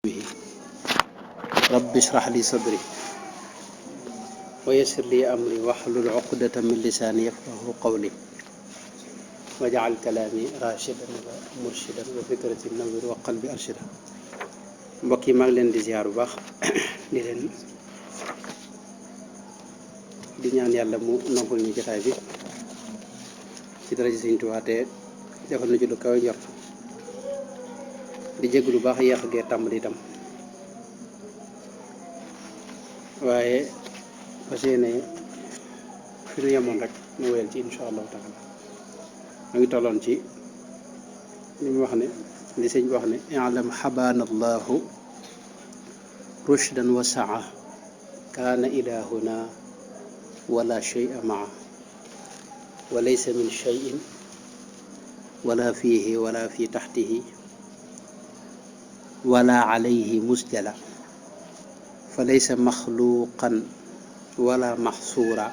به رب اشرح لي صدري ويسر لي أمري واحلل عقدة من لساني يفقهوا قولي واجعل كلامي راشدا ومرشدا وفكرتي نور وقلبي أرشدا. mbokk yi maa ngi leen di ziar bu baax di ñaan yàlla mu noppal ñu jotaay bi ci dara ci Sëriñ Tuubaa te defal na ci lu kaw njort di jégg lu baax yéex gee tàmbali itam waaye fas yéene fi nu yemoon rek mu wéyal ci insha allahu taala. ma ngi tolloon ci li mu wax ne li sëñ bi wax ne i'lam xabaana allahu rushdan wa saa kaana ilahuna wala shay'a maa wa laysa min shay'in wala fiihi wala fi taxtihi wala alayhi musjala fa laysa maxluqan wala maxsuura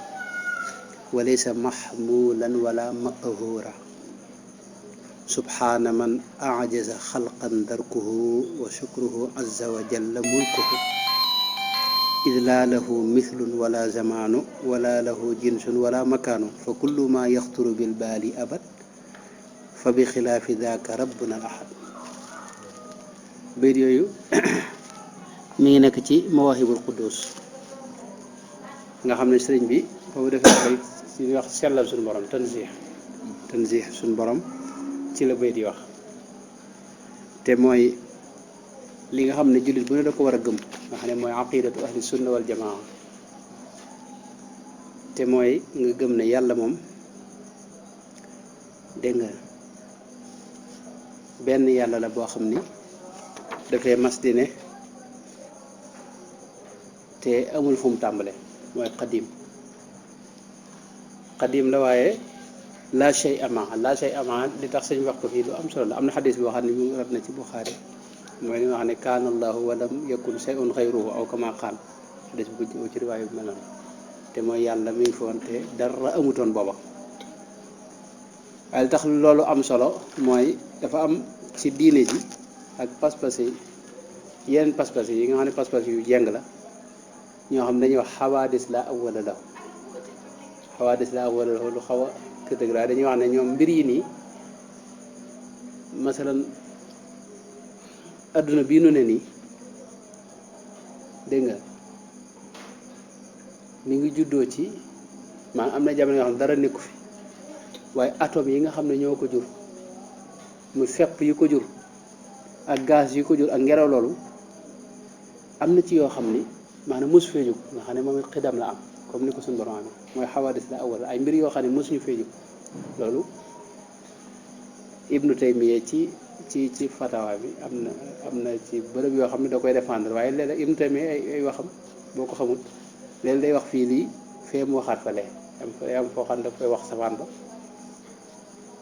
wa laysa maxmuulan wala maqhuura subhaana man ajaza xalqan darkuhu wa shukruhu azza wa jalla mulkuhu id laa lahu mithlun wala zamaanu wala lahu jinsun wala makaanu fa kullu ma yaxturu bilbaali abad fa bi xilaafi daaka rabbuna al ahad. bayt yooyu mi ngi nekk ci mawaahibul quddus nga xam ne sëriñ bi boobu defee bay ci wax sellal suñu borom tanzih suñu borom ci la bayt yi wax te mooy li nga xam ne jullit bu ne da ko war a gëm nga xam ne mooy aqidatu ahli sunna wal jamaa te mooy nga gëm ne yàlla moom dégg nga benn yàlla la boo xam ni dafay mas di ne te amul fu mu tàmbale mooy qadim la waaye la shay ama li tax sëñ wax ko fii lu am solo la. am na xadis boo xam ne mu rat na ci Buxaari mooy li nga xam ne kaana allahu walam yakun shay'un xayruhu aw kama qaal xadis bu ci riwaayu mel noonu te mooy yàlla mi ngi fi woon te dara amutoon booba. waaye li tax loolu am solo mooy dafa am ci diine ji ak pas-pas yi yeneen pas-pas yi nga xam ne pas-pas yu jeng la ñoo xam ne dañuy wax xawaadis la awwala lahu lu xaw a dëgg la dañuy wax ne ñoom mbir yi nii masalan adduna bii nu ne nii dégg nga mi ngi juddoo ci maanaam am na jamono yoo xam ne dara nekku fi waaye atome yi nga xam ne ñoo ko jur mu fepp yi ko jur ak gaz yi ko jur ak ngelaw loolu am na ci yoo xam ni maanaam mosu fee jóg nga xam ne moom it xidam la am comme ni ko suñu borom amee mooy xawaadis la awal ay mbir yoo xam ne mosuñu fee jóg. loolu Ibnu Taymiya ci fatawa bi am na ci bërëb yoo xam ne da koy défendre waaye léeg-léeg Ibnu Taymiya ay waxam boo ko xamul léeg day wax fii lii fee mu waxaat fa lee am foo xam ne da koy wax safaan ba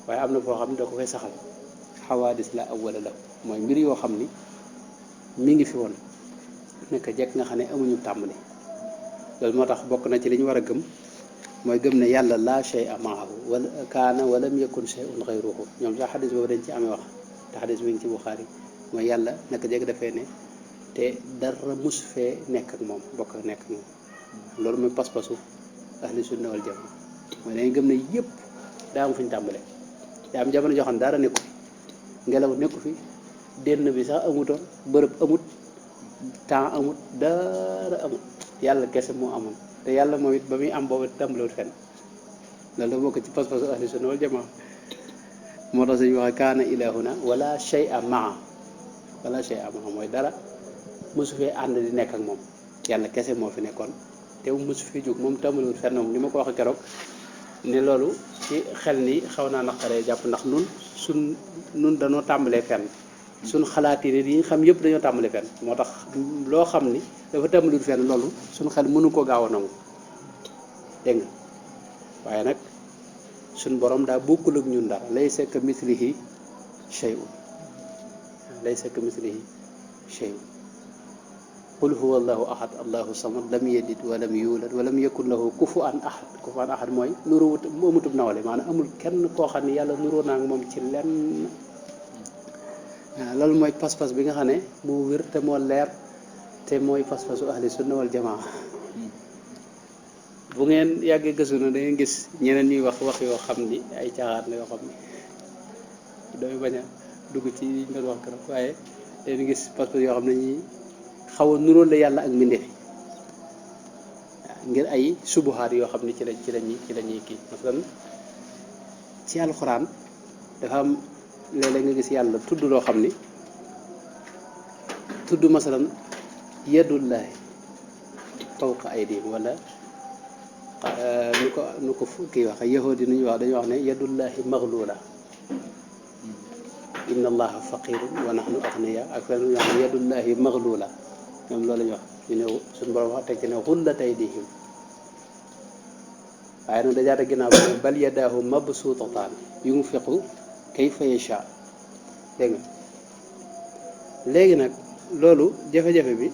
waaye am na foo xam ne da ko koy saxal xawaadis la awwala la mooy mbir yoo xam ni mi ngi fi woon nekk jekk nga xam ne amuñu tàmbali. loolu moo tax bokk na ci li ñu war a gëm mooy gëm ne yàlla laa shay'a maahu wala kaana walam yakun shay'un xayruhu. ñoom sax xadis boobu dañ ci amee wax te xadis bi ngi ci Buxaari mooy yàlla naka jekk dafee ne te dara mus fee nekk ak moom bokk nekk ak moom. loolu mooy pas-pasu ahli sunna wal jamaa mooy dañuy gëm ne yëpp daa am fu ñu tàmbale daa am jamono joo xam ne dara nekku fi ngelaw nekku fi denn bi sax amutoon bërëb amut temps amut dara amut yàlla kese moo amoon te yàlla moom it ba muy am boobu tàmbalewut fenn. loolu da bokk ci pas-pasu ahli sunna wal jamaa moo tax suñu waxee kaana ilahuna wala shay'a maa mooy dara mosu fee ànd di nekk ak moom yàlla kese moo fi nekkoon te mu mosu fee jóg moom tàmbalewut fenn moom ni ma ko waxee keroog ne loolu ci xel ni xaw naa naqaree jàpp ndax nun dañoo tàmbalee fenn suñ xalaat yi yi xam yëpp dañoo tàmbale fenn moo tax loo xam ni dafa tàmbaliwut fenn loolu suñ xel mënu koo gaaw a nangu dégg nga waaye nag suñ borom daa bokkul ak ñun dara laysa ka mislihi shay'un qul huwa allahu ahad allahu samad lam yalid walam yulad walam yakun lahu kufuwan ahad mooy nuróowut amutub nawle maanaam amul kenn koo xam ne yàlla nuróo naa moom ci lenn waaw loolu mooy pas-pas bi nga xam ne moo wér te moo leer te mooy pas-pasu ahli sunna wal jamaa bu ngeen yàggee gëstu na da ngeen gis ñeneen ñuy wax wax yoo xam ni ay caaxaan la yoo xam ni damay bañ a dugg ci ñu doon wax keroog waaye dañuy gis pas-pas yoo xam ne ñi xaw a nuróol la yàlla ak mbindeef ngir ay subuhaat yoo xam ne ci lañuy kii masalan ci alxuraan dafa am léeg-léeg nga gis yàlla tudd loo xam ni tudd masalan yadullahi fawqa aydihim wala nu ko kii wax yahudi nu ñuy wax dañuy wax ne yadullahi maglula inna allaha faqirun wa nahnu aghniya ak feneen ñu wax ne yadullahi maglula ñoom loolu la ñuy wax ñu ne suñu borom wax teg ci ne xullat aydihim waaye nag dajaata ginnaaw bi ne bal yadaahu mabsuutataan yunfiqu kayfa yasha dégg nga léegi nag loolu jafe-jafe bi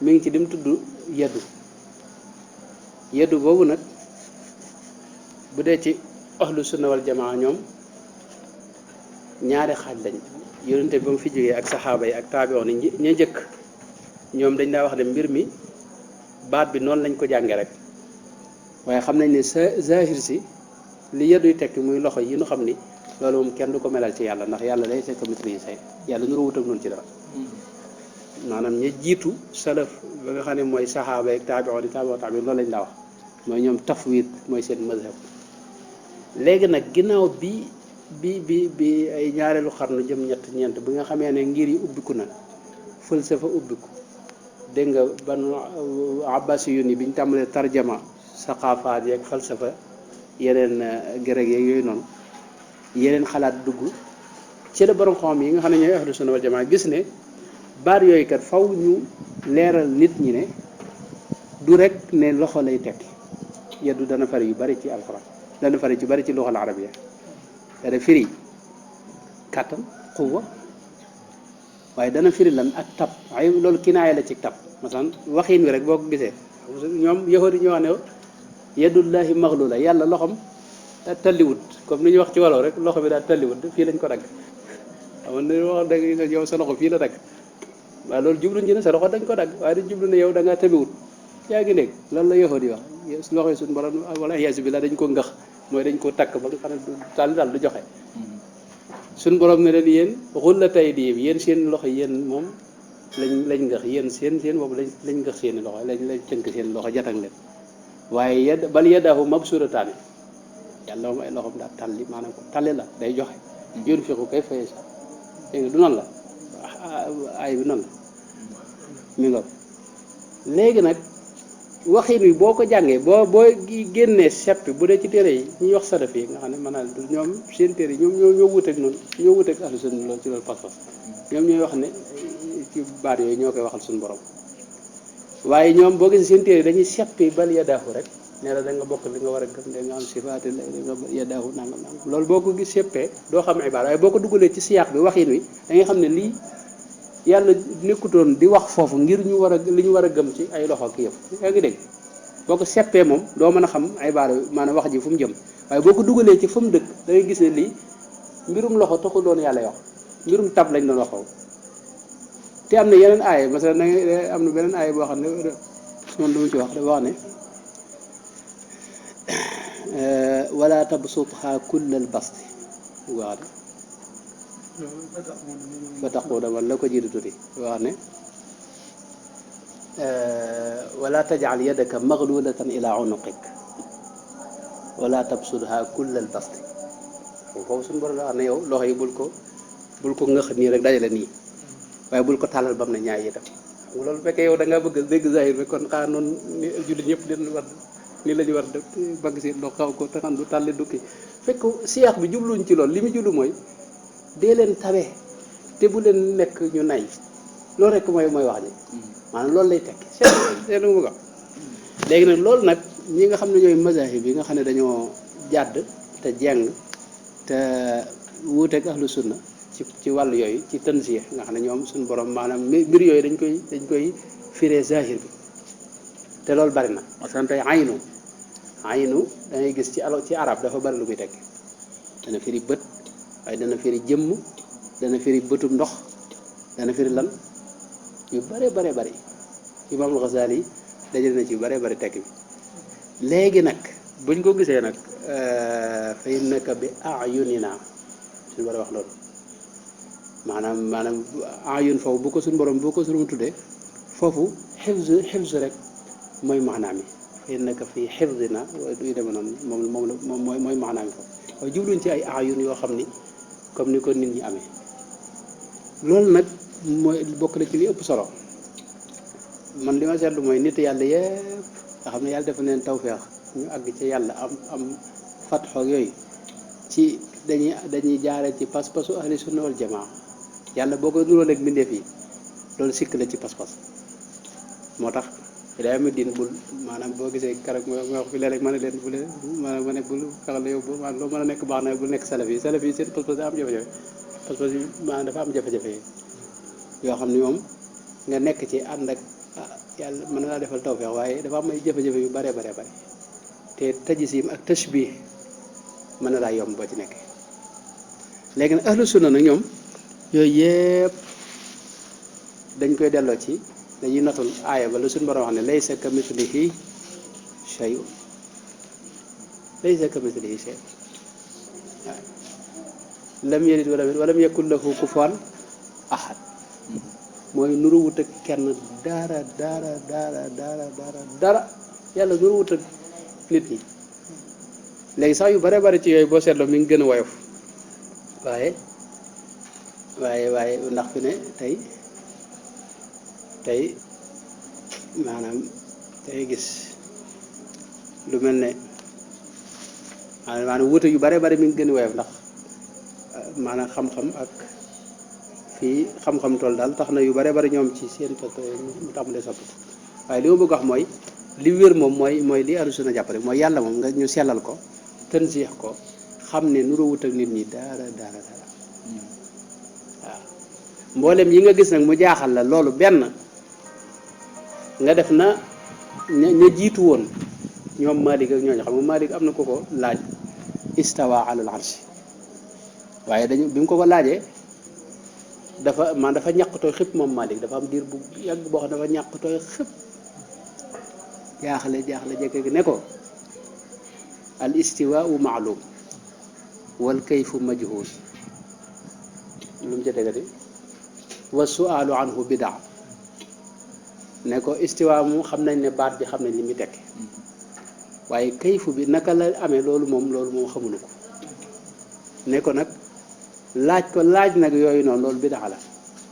mi ngi ci dim tudd yeddu boobu nag bu dee ci ahlu sunna wal jamaa ñoom ñaari xaaj lañ yonente bi ba mu fi jógee ak saxaaba yi ak taabiyoon yi ña njëkk ñoom dañ daa wax ne mbir mi baat bi noonu lañ ko jànge rek waaye xam nañ ne zahir si li yedduy tekki muy loxo yi nu xam ni loolu moom kenn du ko melal ci yàlla ndax yàlla lay sekk maîtrise yàlla nuru wut ak noonu ci dara maanaam ña jiitu salaf ba nga xam ne mooy saxaaba ak taabi'oon taabi'oon loolu lañ daa wax mooy ñoom tafwid mooy seen mazhab léegi nag ginnaaw bi ay ñaareelu xarnu jëm ñett ñeent bi nga xamee ne ngir yi ubbiku na falsafa ubbiku dégg nga ban abbasi yu ni biñ tàmbalee tarjama saqaafaat yeeg falsafa yeneen grec yeeg yooyu noonu yeneen xalaat dugg ci la borom xam yi nga xam ne ñooy ahlu sunna wal jamaa gis ne baat yooyu kat faw ñu leeral nit ñi ne du rek ne loxo lay tekki yeddu dana fari yu bari ci alxuraan dana fari ci bari ci luxal arabiya dana firi kàttan xuwa waaye dana firi lan ak tab waaye loolu kinaaya la ci tab masalan waxiin wi rek boo ko gisee ñoom yahudi ñoo wax ne yadullahi maglula yàlla loxom daa talliwut comme ni ñu wax ci wolof rek loxo bi daa talliwut fii lañ ko dagg xam nga wax dëgg yow sa loxo fii la dagg waaye loolu jubluñ ci ne sa loxo dañ ko dagg waaye dañ jublu ne yow da ngaa tabiwut yaa ngi dégg loolu la yahudi wax loxo yi suñu borom wala yaasu bi la dañ ko ngëx mooy dañ ko takk ba nga xam ne du tàll daal du joxe suñu borom ne leen yéen xulla tay di yéen seen loxo yéen moom lañ ngëx yéen seen boobu lañ ngëx seen i loxo lañ tënk seen loxo jatang leen waaye bal yadahu mabsurataani yàlla moom ay loxoom daal talli maanaam ko talli la day joxe yunfiqu kayfa yasha dégg nga du noonu la ay bi noonu la mi nga léegi nag waxin wi boo ko jàngee boo génnee seppi bu dee ci téere yi ñuy wax salaf yi nga xam ne maanaam du ñoom seen téere yi ñoom ñoo wuteeg noonu ñoo wuteeg ahlu sunna loolu ci loolu pas-pas ñoom ñooy wax ne ci baat yooyu ñoo koy waxal suñu borom waaye ñoom boo gisee seen téere yi dañuy seppi bal yadaahu rek nee na da nga bokk li nga war a gëm da nga am sifaati la nga yadaahu nangam loolu boo ko gis seppee doo xam ibaada waaye boo ko dugalee ci siyaaq bi waxin wi da nga xam ne lii yàlla nekkutoon di wax foofu ngir ñu war a li ñu war a gëm ci ay loxo ki yëpp yaa ngi dégg boo ko seppee moom doo mën a xam ibaada maanaam wax ji fu mu jëm waaye boo ko dugalee ci fa mu dëkk da ngay gis ne lii mbirum loxo taxul doon yàlla wax mbirum tab lañ doon waxoo te am na yeneen aaya masalan da ngay am na beneen aaya boo xam ne moom dama ci wax dafa wax ne wala tabsutha kullal basti wax de fa taquda man la ko jiitu tuuti wax ne wala tajal yadaka maglulatan ila unuqik wala tabsutha kullal basti foofu suñu borom la wax ne yow loxo yi bul ko ngëx nii rek dajale nii waaye bul ko tàllal bam ne ñaay itam xam nga loolu fekkee yow da ngaa bëgg dégg zahir bi kon xanaa noonu jullit ñëpp den war nii la ñu war def bagg si ndox xaw ko taxan du tàlli dukki fekk siyaax bi jubluñ ci loolu li mu jublu mooy dee leen tabe te bu leen nekk ñu nay loolu rek mooy wax ji maanaam loolu lay tekki seen mu ko léegi nag loolu nag ñi nga xam ne ñooy mazahib yi nga xam ne dañoo jàdd te jeng te wuuteeg ahlu sunna ci wàllu yooyu ci tanzih nga xam ne ñoom suñu borom maanaam mbir yooyu dañ koy firee zahir bi te loolu bari na parce que tey aynu da ngay gis ci arab dafa bari lu muy tekki dana firi bët waaye dana firi jëmm dana firi bëtum ndox dana firi lan yu bare bari Imaamul Ghazali dajale na ci yu bare bari tekk bi léegi nag buñ ko gisee nag fa innaka bi ayunina suñu war a wax loolu maanaam ayun foofu bu ko suñu borom tuddee foofu xifz rek mooy maanaam yi fa innaka fi xifdina duy deme noonu moom mooy maanaam yi foofu waaye jubluñ ci ay ayun yoo xam ni comme ni ko nit ñi amee loolu nag mooy bokk na ci li ëpp solo man li ma seetlu mooy nit yàlla yépp nga xam ne yàlla dafa leen tawfeex ñu àgg ci yàlla am fatxoog yooyu ci dañuy jaare ci pas-pasu ahli sunna wal jamaa yàlla boo ko nuróo leeg mbindeef yi loolu sikk la ci pas-pas moo tax daa ma din bul maanaam boo gisee karag ma wax fi léeg-léeg ma ne leen bu leen maanaam ma ne bul xaxal yow bu maanaam loo mën a nekk baax na bul nekk salaf yi seen pas-pas daa am jafe-jafe pas-pas yi maanaam dafa am jafe-jafe yoo xam ni moom nga nekk ci ànd ak yàlla mën na laa defal tawfeex waaye dafa am ay jafe-jafe yu bare te tajisim ak tashbih mën na laa yomb boo ci nekk léegi nag ahlu sunna nag ñoom yooyu yëpp dañ koy delloo ci dañuy notul aaya ba lu suñu borom wax ne laysa kamithlihi shay'un laysa kamithlihi shay'un lam yalid walam yakul lahu kufuwan ahad mooy nuru wut ak kenn dara yàlla nuru wut ak nit ñi léegi sax yu bare ci yooyu boo seetloo mi ngi gën a woyof waaye ndax fi ne tey maanaam tey gis lu mel ne maanaam wute yu bare mi ngi gën a woyof ndax maanaam xam-xam ak fii xam-xam tool daal tax na yu bare ñoom ci seen tool mu tàmbalee soppi waaye li ma bëgg wax mooy li wér moom mooy li ahlu sunna jàppale mooy yàlla moom nga ñu sellal ko tansiix ko xam ne nuru wut ak nit ñi dara waaw mboolem yi nga gis nag mu jaaxal la loolu benn nga def na ña jiitu woon ñoom Malik ak ñooñu xam nga Malik am na ko laaj istawa alal arshi waaye bi mu ko laajee dafa ñàqtooy xëpp moom Malik dafa am diir bu yàgg boo xam dafa ñàqtooy xëpp jaaxle jekk gi ne ko al istiwaau maalum wal kayfu majhul lu mu ca tegati wa sualu anhu bidaa ne ko istiwa mu xam nañ ne baat bi xam nañ li muy tekki waaye kayfu bi naka la amee loolu moom xamuñu ko ne ko nag laaj nag yooyu noonu loolu bidaa la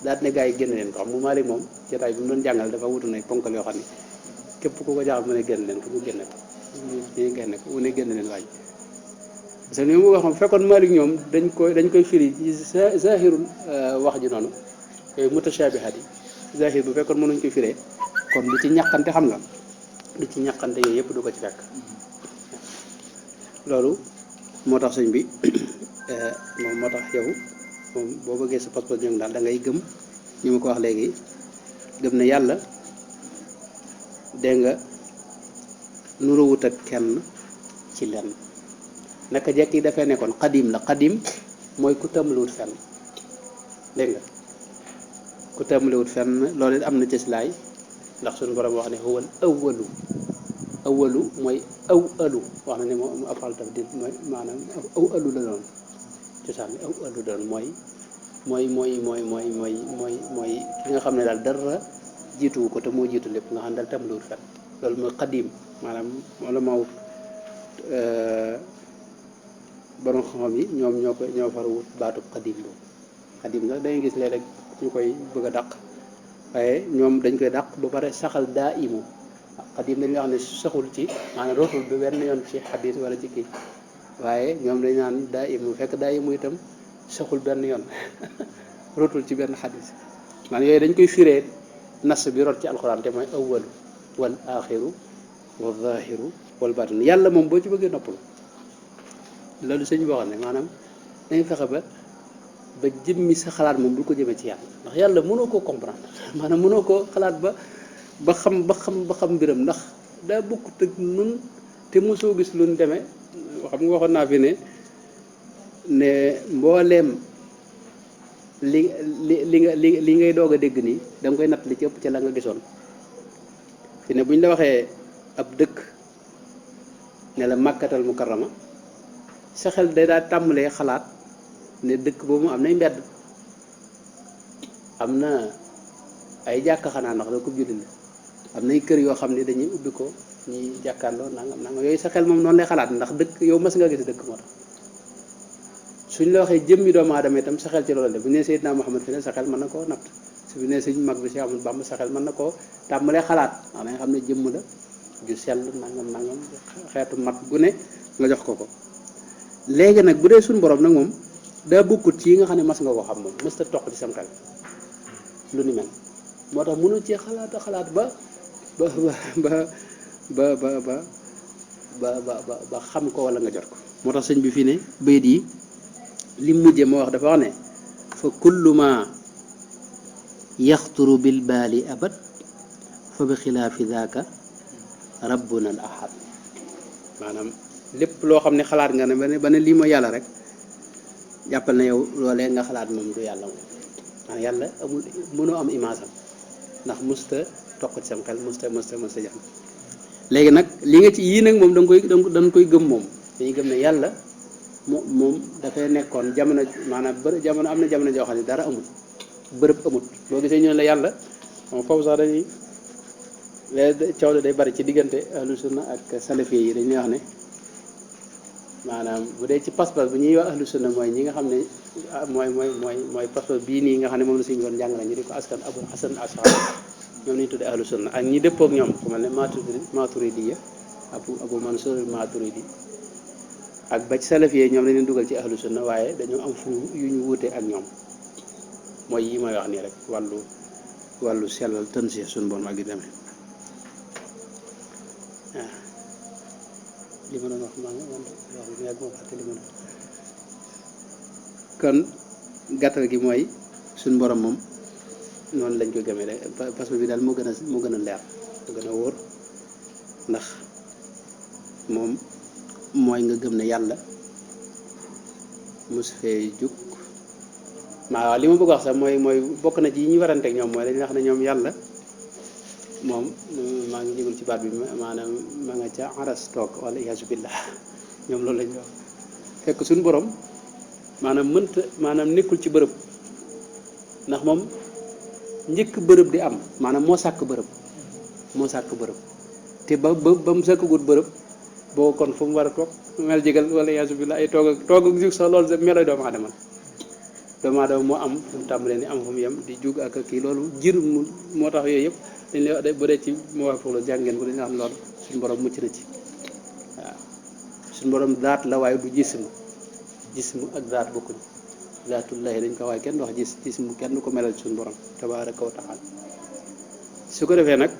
daal ne gaa yi génn leen ko xam mu Maalik moom jotaay bi mu doon jàngal dafa wutu nay ponkal yoo xam ne képp ku ko jaaxal mu ne génn leen ko mu génne ko mu ne génn leen waaj parce que ni mu waxoon fekkoon Maalik ñoom dañ koy firi ci zahirul wax ji noonu yooyu mutashabihat yi zahir bu fekkoon mënuñ ko firee kon lu ci ñàkkante xam nga lu ci ñàkkante yooyu yëpp du ko ci fekk loolu moo tax sëñ bi moom moo tax yow moom boo bëggee sa passeport ñoom daal da ngay gëm ñu ma ko wax léegi gëm ne yàlla dégg nga nuróowut ak kenn ci lenn naka jekk yi dafay nekkoon xadim la xadim mooy ku tàmbaliwut fenn dégg nga ku tàmbaliwut fenn loolu it am na cëslaay ndax suñu borom wax ne huwal awwalu mooy aw alu wax na ne moom afal taf di mooy maanaam aw alu la doon cosaan bi aw alu doon mooy ki nga xam ne daal dara jiituwu ko te moo jiitu lépp nga xam ne daal tàmbaliwut fenn loolu mooy xadim maanaam wala maw borom xam-xam yi ñoom ñoo far wut baatub xadim boobu xadim nag dangay gis léeg rek ñu koy bëgg a dàq waaye ñoom dañ koy dàq ba pare saxal daa imu xadim dañ nga xam ne saxul ci maanaam rootul bi wenn yoon ci xadis wala ci kii waaye ñoom dañ naan daa imu fekk daa imu itam saxul benn yoon rootul ci benn xadis maanaam yooyu dañ koy firee nas bi rot ci alxuraan te mooy awwalu wal axiru wal zahiru wal batin yàlla moom boo ci bëggee noppalu loolu sëñ boo xam ne maanaam dañ fexe ba jëmmi sa xalaat moom bul ko jëmee ci yàlla ndax yàlla mënoo koo comprendre maanaam mënoo koo xalaat ba xam mbiram ndax daa bokkut ak nun te mosoo gis luñ demee xam nga waxoon naa fi ne mbooleem li li ngay doog a dégg nii da nga koy natt li ci ëpp ca la nga gisoon fi ne bu ñu la waxee ab dëkk ne la màkkatal mukarrama sa xel day daa tàmbalee xalaat ne dëkk boobu am nay mbedd am na ay jàkka xanaa ndax da ko julli la am nay kër yoo xam ne dañuy ubbi ko ñuy jàkkaarloo nangam nangam yooyu sa xel moom noonu lay xalaat ndax dëkk yow mas nga gis dëkk moo tax suñ la waxee jëmmi doomu aadama itam sa xel ci loolu de bu ñu nee Seydina Muhammad fi ne sa xel mën na koo natt su bu nee suñ mag bi Cheikh Ahmadou Bamba sa xel mën na koo tàmbalee xalaat wax na nga xam ne jëmm la ju sell nangam nangam xeetu mat gu ne nga jox ko léegi nag bu dee suñ borom nag moom daa bokkut ci yi nga xam ne mas nga ko xam moom mës ta toq ci sam xel lu ni mel moo tax mënu ci xalaat ba xam ko wala nga jot ko moo tax sëñ bi fii ne bayit yi li mujje moo wax dafa wax ne fa kullu ma yaxturu bil baali abad fa bi xilaafi daaka rabbuna al ahad maanaam lépp loo xam ne xalaat nga ne ba ne lii mooy yàlla rek jàppal na yow loolee nga xalaat moom du yàlla moom maanaam yàlla amul mënoo am image am ndax musta toq ci sam xel musta jam léegi nag li nga ci yii nag moom da nga koy gëm moom dañuy gëm ne yàlla moom dafay nekkoon jamono maanaam jamono am na jamono joo xam ne dara amul bërëb amut boo gisee ñu ne la yàlla moom foofu sax dañuy coow la day bari ci diggante ahlu sunna ak salafi yi dañuy wax ne maanaam bu dee ci pas-pas bu ñuy wax ahlu sunna mooy ñi nga xam ne mooy pas-pas bii nii nga xam ne moom la suñu doon jàngale ñu di ko askan Abul Hasan Ash'ari ñoom la ñu tuddee ahlu sunna ak ñi dëppoo ak ñoom ku mel ne Maturidi Abu Mansur Maturidi ak ba ci salafiyee ñoom la leen dugal ci ahlu sunna waaye dañoo am fu yu ñu wuute ak ñoom mooy yi may wax nii rek wàllu sellal tansiix suñu bon ak yu demee waaw li ma doon wax maa ngi wax bu yàgg moo fàtte li ma doon kon gàttal gi mooy suñu borom moom noonu lañ ko gëmee rek parce que bi daal moo gën a leer moo gën a wóor ndax moom mooy nga gëm ne yàlla mos fee jug waaw li ma bëgg wax sax mooy bokk na ci yi ñu waranteeg ñoom mooy dañuy wax ne ñoom yàlla moom maa ngi jégul ci baat bi maanaam ma nga ca aras toog wala iyaasu billah ñoom loolu lañ wax fekk suñu borom maanaam nekkul ci bërëb ndax moom njëkk bërëb di am maanaam moo sàkk bërëb te ba mu sàkkagut bërëb boo kon fu mu war a toog mel jégal wala iyaasu billah ay toog ak jug sax loolu meloy doomu aadama moo am fu mu tàmbalee ni am fu mu yem di jug ak kii loolu jir moo tax yooyu yëpp dañ lay wax bu dee ci moo wax foofu la jàngeen ko dañuy wax loolu suñu borom mucc na ci waaw suñu borom daat la waaye du jismu ak daat bokkuñ daatullahi dañ ko waaye kenn du wax jismu kenn du ko melal suñu borom tabaaraka wa taala su ko defee nag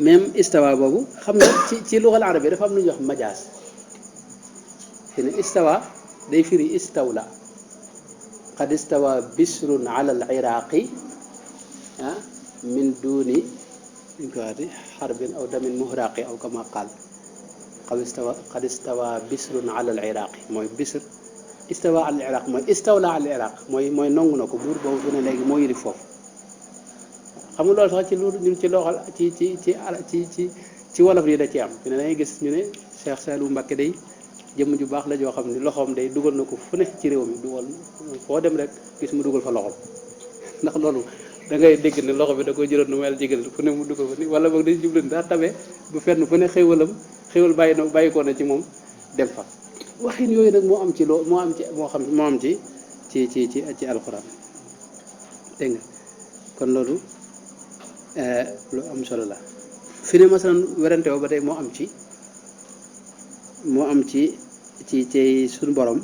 même istawa boobu xam nga ci luxal arab yi dafa am lu ñuy wax majaas fi ne istawa day firi istawla qad istawa bisrun ala al iraqi min duni ñu ko waxati xarbin aw damin muhraqi aw kama qaal qad istawa bisrun ala al iraqi mooy bisr istawa al iraq mooy istawla al iraq mooy nongu na ko buur boobu bu ne léegi moo yëri foofu xam nga loolu sax ci loolu ñun ci loxal ci wolof yi da ci am fi ne dangay gis ñu ne Cheikh Saliou Mbacké day jëmm ju baax la joo xam ne loxoom day dugal na ko fu ne ci réew mi dugal foo dem rek gis mu dugal fa loxoom ndax loolu da ngay dégg ne loxo bi da koy jëloon nu mel jigal fu ne mu dugal fa ni wala boog day jublu daa tabee bu fenn fu ne xéwal bàyyi ko na ci moom dem fa waxin yooyu nag moo am ci ci alxuraan dégg nga kon loolu lu am solo la fi ne masalan werante woo ba tey moo am ci suñu borom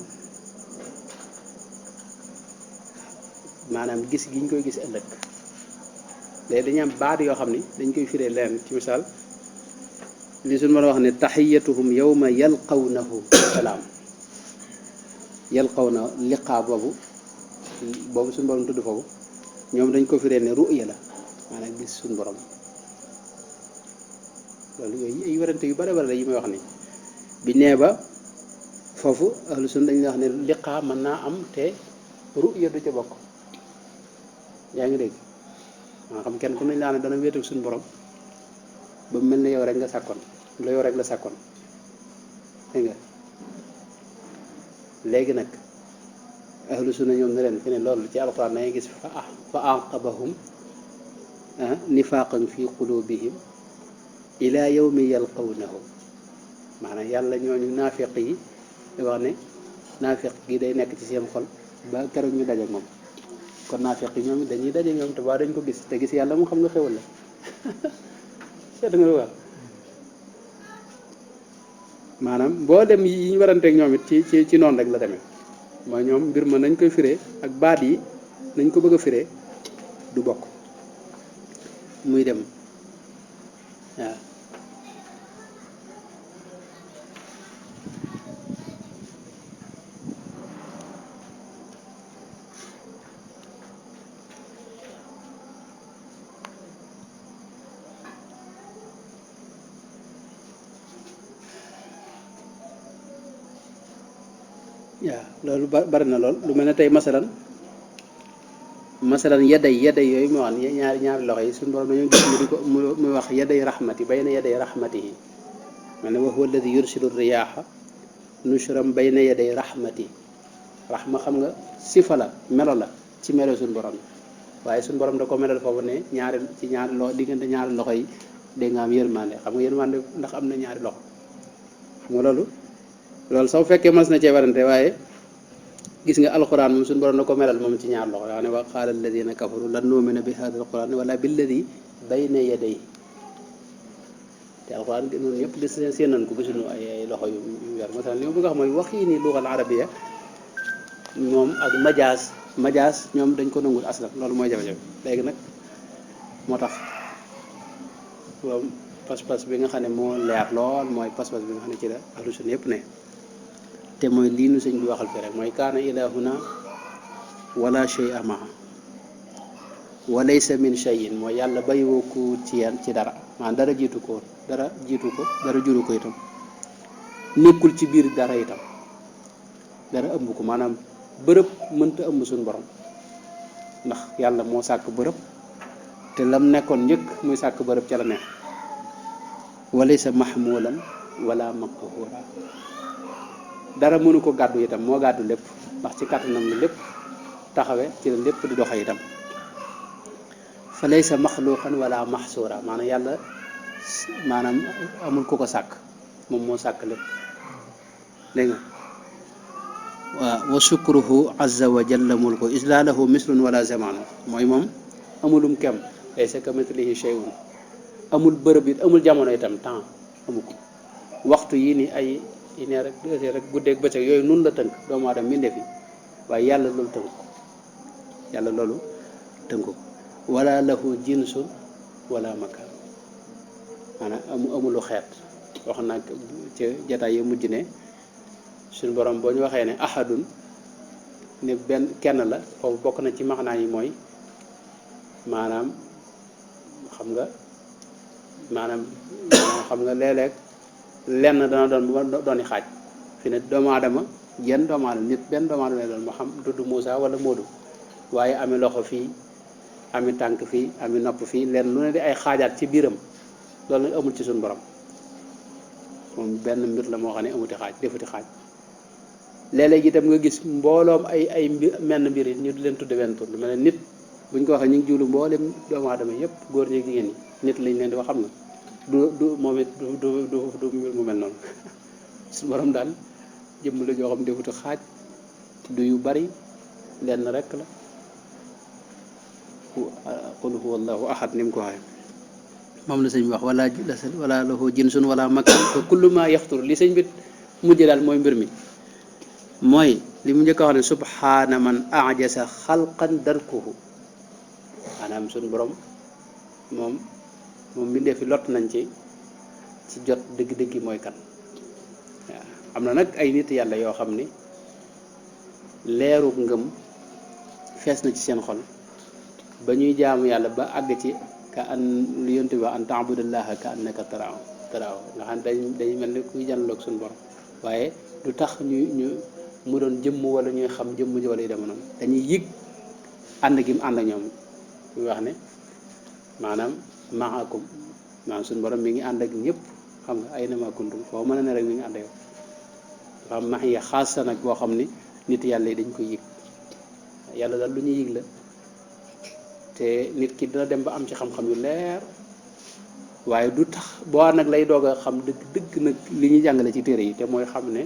maanaam gis gi ñu koy gis ëllëg léegi dañu am baat yoo xam ni dañ koy firee leen ci misaal li suñu borom wax ne taxiyatuhum yawma yalqawnahu salaam yalqawna liqaa boobu suñu borom tudd foofu ñoom dañ ko firee ne ru'ya la maanaam gis suñu borom loolu yooyu ay werante yu bare bare la yi may wax ni bi nee ba foofu ahlu sunna dañuy wax ne liqaa mën naa am te ru'ya du ca bokk yaa ngi dégg maa xam kenn ku ne laa ne dana wéetal suñu borom ba mel ne yow rek nga sàkkoon la yow rek la sàkkoon dégg nga léegi nag ahlu sunna ñoom ne leen fi ne loolu ci alxuraan dangay gis fa aqabahum nifaqan fi qulubihim ila yawmi yalqawnahu maanaam yàlla ñooñu naafiq yi di wax ne naafiq gi day nekk ci seen xol ba keroog ñu daje moom kon naafiq yi ñoom dañuy daje ñoom te ba dañ ko gis te gis yàlla mu xam nga xewal la seet nga lu wax maanaam boo dem yi ñu waranteeg ñoom it ci noonu rek la demee mooy ñoom mbir ma nañ koy firee ak baat yi nañ ko bëgg a firee du bokk muy dem waaw waaw loolu bari na lool lu mel ne tey masalan yedday yooyu mu wax ñaari loxo yi suñu borom dañoo gis mu di ko muy wax yedday rahmati bayna yedday rahmatihi mel ne wa huwa alladi yursilu riyaaha nushran bayna yedday rahmati rahma xam nga sifa la melo la ci melo suñu borom waaye suñu borom da ko melal foofu ne ñaari loxo diggante ñaari loxo yi dégg nga am yërmande xam nga yërmande ndax am na ñaari loxo xam nga loolu soo fekkee mas na cee warante waaye gis nga alquran moom suñu borom na ko melal moom ci ñaar loxo yaa ne wa qaala alladina kafaru lan nu'mina bi hada alquran wala billadi bayna yaday te alquran noonu ñëpp gis seen nañ ko ba suñu ay loxo yu yor masalan li ma bëgg a wax mooy waxii ni lugal arabiya moom ak majaas ñoom dañ ko nangul aslam loolu mooy jafe-jafe léegi nag moo tax loolu pas-pas bi nga xam ne moo leer lool mooy pas-pas bi nga xam ne ci la ahlu sunna yëpp ne te mooy lii nu sëñ bi waxal fi rek mooy kaana ilahuna wala shay'a maa wa laysa min shay'in mooy yàlla bàyyiwoo ko ci dara maanaam dara jiitu ko dara juru ko itam nekkul ci biir dara itam dara ëmb ko maanaam bërëb mënta ëmb suñu borom ndax yàlla moo sàkk bërëb te lam nekkoon njëkk muy sàkk bërëb ca la nekk walaysa mahmulan wala maqhura dara mënu ko gàddu itam moo gàddu lépp ndax ci kàttanam la lépp taxawe ci la lépp di doxe itam fa laysa maxluqan wala maxsuura maanaam yàlla maanaam amul ku ko sàkk moom moo sàkk lépp dégg nga waaw wa shukruhu azza wa jalla mulku isla lahu mislun wala zamanu mooy moom amulum kem laysa kamithlihi shay'un amul bërëb it amul jamono itam temps amu ko waxtu yii ni ay une heure rek 2 heures rek guddeeg bëccëg yooyu nun la tënk doomu aadama mbindee fi waaye yàlla loolu tënk ko wala lahu jinsun wala makaan maanaam amulu xeet wax nag ci jataay yi mujj ne suñu borom boo ñu waxee ne ahadun ne benn kenn la foofu bokk na ci maxnaa yi mooy maanaam xam nga léeg-léeg lenn dana dooni xaaj fi ne doomu aadama nit benn doomu aadama lay doon moo xam dudd Moussa wala Modou waaye ami loxo fii ami tànk fii ami nopp fii lenn lu ne di ay xaajaat ci biiram loolu nag amul ci suñu borom moom benn mbir la moo xam ne amuti xaaj defuti xaaj léeg-léeg itam nga gis mbooloom ay menn mbir yi ñu di leen tudde benn tur lu mel ne nit buñ ko waxee ñu ngi jiwlu mboolem doomu aadama yëpp góor ñi jigéen ñi nit lañ leen di wax xam na du moom it du mbir mu mel noonu su borom daal jëmm la joo xam defutu xaaj du yu bari lenn rek la qul huwa allahu ahad ni mu ko waxee moom la sëñ bi wax wala lahu jinsun wala makan te kullu ma yaxtur li sëñ bi mujj daal mooy mbir mi mooy li mu njëkk a wax ne subhaana man ajasa xalqan darkuhu maanaam suñu borom moom mbindee fi lott nañ ci jot dëgg-dëgg mooy kan waaw am na nag ay nit yàlla yoo xam ni leerug ngëm fees na ci seen xol ba ñuy jaamu yàlla ba àgg ci ka an lu yonte bi an taabudallaha ka annaka taraaw nga xam ne dañ mel ni kuy janloog suñu borom waaye du tax ñu mu doon jëmm wala ñuy xam jëmm ji wala yu dem noonu dañuy yëg ànd gi mu ànd ak ñoom muy wax ne maanaam maakum maanaam suñu borom mi ngi ànd ak ñëpp xam nga ay na ma kuntum foo mën a ne rek mi ngi ànd ak yow dafa am max ya xaas sa nag boo xam ni nit yàlla yi dañ koy yëg yàlla daal lu ñuy yëg la te nit ki dina dem ba am ci xam-xam yu leer waaye du tax boo nag lay doog a xam dëgg dëgg nag li ñuy jàngale ci téere yi te mooy xam ne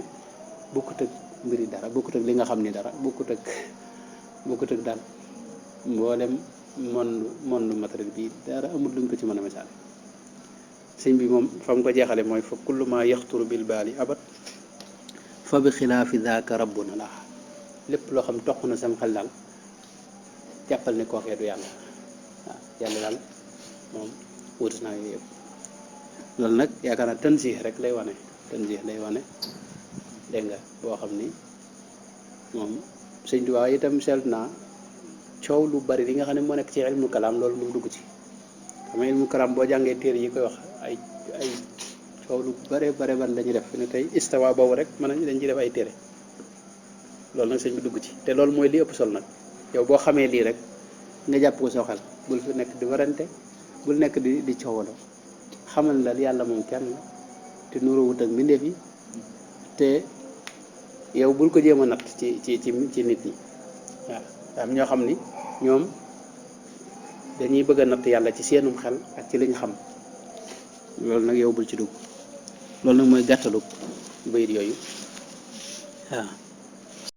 bokkut ak mbiri dara bokkut ak li nga xam ni dara bokkut ak daal mboolem monde matériel bi dara amul luñ ko ci mën a misaale sëñ bi moom fa mu ko jeexale mooy fa kullu ma yaxturu bil baali abat fa bi xilaafi daaka rabbuna la lépp loo xam toq na sam xel daal jàppal ne kookee du yàlla waaw yàlla daal moom wuute naa yooyu yëpp loolu nag yaakaar naa tansiix rek lay wane dégg nga boo xam ni moom sëñ Tuubaa itam seetlu naa coow lu bari li nga xam ne moo nekk ci ilmu kalaam loolu mu dugg ci xam nga ilmu kalaam boo jàngee téere yi koy wax ay coow lu bare ban lañuy def fi ne tey istawa boobu rek mën nañ dañ ci def ay téere loolu nag sëñ bi dugg ci te loolu mooy li ëpp solo nag yow boo xamee lii rek nga jàpp ko soo xel bul fi nekk di warante bul nekk di coowaloo xamal la yàlla moom kenn te nuróowut ak mbindeef yi te yow bul ko jéem a natt ci nit ñi waaw am ñoo xam ni ñoom dañuy bëgg a natt yàlla ci seenum xel ak ci liñ xam loolu nag yow bul ci dugg loolu nag mooy gàttalu bayit yooyu waaw